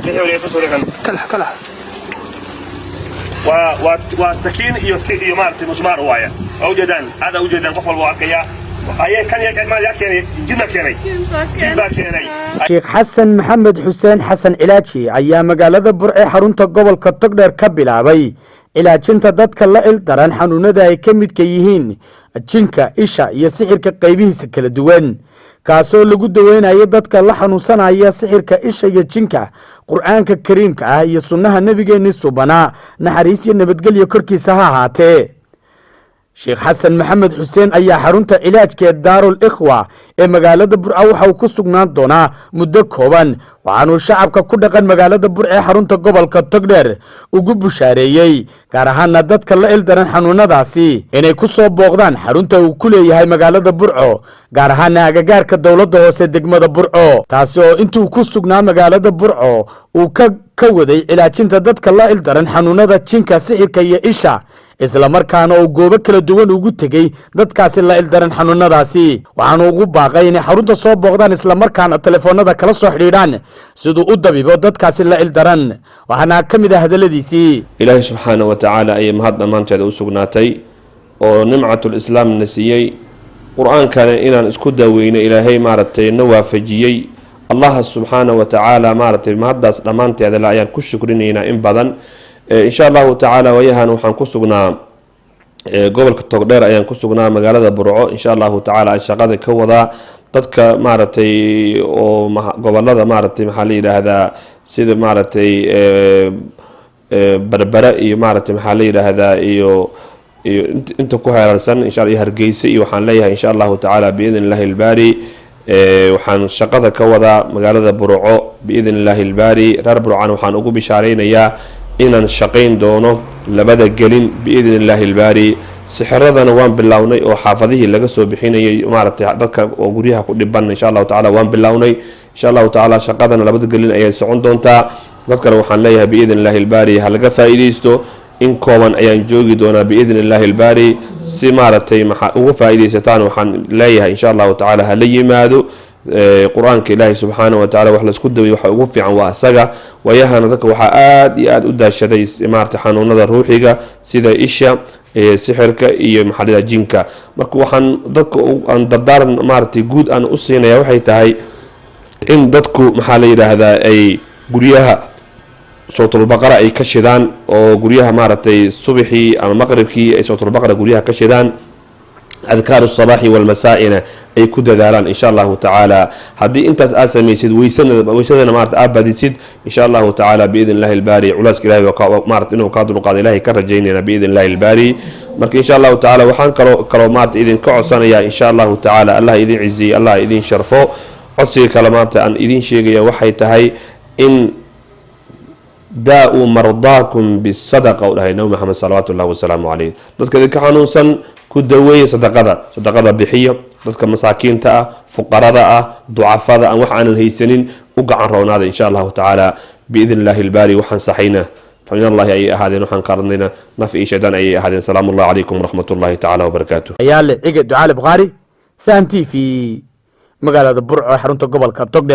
Bixi. Kalax, kalax. Waa sakiin iyo iyo maaragtay musmaar waaya. Waa ujeedaan, aada ujeedaan, qof walba waa arkayaa. Aye, kan yaa keenay? Jinna keenay, jin baa keenay. Sheekh Xasan Maxamed Xuseen, Xasan Cilaaji, ayaa magaalada Burce, xarunta gobolka Togdheer, ka bilaabay cilaajinta dadka la il daran xanuunada ay ka midka yihiin jinka, isha iyo sixirka qaybihiisa kala duwan, kaasoo lagu daweynayo dadka la xanuunsanaya sixirka, isha iyo jinka Qur-aanka Kariimka ah iyo sunnaha nebigeenii subanaa, naxariis iyo nabadgelyo korkiisa ha ahaatee. Sheekh Xasan Maxamed Xuseen ayaa xarunta cilaajka ee Daarul Ikhwa ee magaalada Burca waxa uu ku sugnaan doonaa muddo kooban, waxaanuu shacabka ku dhaqan magaalada Burce ee xarunta gobolka Togdheer ugu bushaareeyey, gaar ahaana dadka la ildaran xanuunadaasi, inay ku soo booqdaan xarunta uu ku leeyahay magaalada Burco, gaar ahaana agagaarka dowladda hoose degmada Burco, taasi oo intuu ku sugnaa magaalada Burco uu ka waday cilaajinta dadka la ildaran xanuunada jinka, sixirka iyo isha, islamarkaana uu goobo kala duwan ugu tegey dadkaasi la ildaran xanuunadaasi. Waxaanu ugu baaqay inay xarunta soo booqdaan, islamarkaana telefoonada kala soo xidhiidhaan siduu u dabibo dadkaasi la ildaran. Waxaana ka mid ah hadaladiisii: Ilaahay subxaana wa tacaala ayay mahad dhammaanteeda u sugnaatay oo nimcatul islaamna siiyey, Qur-aankana inaan isku daaweyno Ilaahay maaragtay na waafajiyey. Allaha subxaana wa tacaala maaragtay mahaddaas dhammaanteeda le ayaan ku shukrinaynaa in badan. Insha Allahu tacaala, waayahan waxaan ku sugnaa gobolka Togdheer ayaan ku sugnaa, magaalada Burco. Insha Allahu tacaala aan shaqada ka wadaa dadka maaragtay oo gobolada maaragtay, maxaa la yidhaahdaa, sida maaragtay Berbera iyo maaragtay, maxaa la yidhaahdaa, iyo inta ku heerarsan insha iyo Hargeysa iyo waxaan leeyahay, insha Allahu tacaala, biidn Illahi Albaari, waxaan shaqada ka wadaa magaalada Burco biidn Illaahi Albaari. Reer Burcana waxaan ugu bishaaraynayaa inaan shaqayn doono labada gelin biidn Illaahi Albaari. Sixiradana waan bilownay oo xaafadihii laga soo bixinayay maaragtay dadka oo guryaha ku dhiban, insha Allahu tacala waan bilownay. Insha Allahu tacaala shaqadana labada gelin ayay socon doontaa. Dadkana waxaan leeyahay, biidn Illaahi Albaari, ha laga faa'iidaysto. In kooban ayaan joogi doonaa biidn Illaahi Albaari, si maaragtay maxaa uga faa'iidaysataan. Waxaan leeyahay, insha Allahu tacaala, hala yimaado. Qur-aanka Ilaahay subxaana wa tacala wax laisku daway waxa ugu fiican waa isaga. Waayahana dadka waxaa aada iyo aada u daashaday maaragtay xanuunada ruuxiga sida isha, sixirka iyo maxaa jinka. Marka waxaan dadka aan dardaaran maaragtay guud aan u siinaya waxay tahay in dadku, maxaa la yidhaahdaa, ay guryaha Sawtulbaqara ay ka shidaan oo guryaha maaragtay subaxii ama maqribkii ay Sawtulbaqara guryaha ka shidaan, adkaaru sabaaxi walmasaa-ina ay ku dadaalaan, insha Allahu tacaala. Haddii intaas aad samaysid, weysadana maarata aad badisid, insha Allahu tacaala, biidn Illahi Albaari, culeyska Ilahay maarata inuu kaa dulqaado Ilahay ka rajaynayna biidn Illahi Albaari. Marka insha Allahu tacaala waxaan kaloo maarata idinka codsanayaa, insha Allahu tacaala, Allah idin ciziyey, Allah idin sharfo, codsiga kale maanta aan idin sheegaya waxay tahay in daawuu mardaakum bisadaqa u dhahay Nabi Maxamed salawaatu llahi wasalaamu caleyh. Dadka idinka xanuunsan ku daweeya sadaqada, sadaqada bixiyo. Dadka masaakiinta ah, fuqarada ah, ducafada aan wax aanan haysanin u gacan roonaada, insha Allahu tacaala, biidn Illahi Albaari. Waxaan saxayna fa min Allahi ayay ahaadeen, waxaan qaadanayna naf iyo shaydaan ayay ahaadeen. Salaamu Ullahi calaykum waraxmat ullahi tacala wabarakaatu. Ayaale Cige Ducaale Bukhaari, Sahan TV, magaalada Burco, xarunta gobolka Togdheer.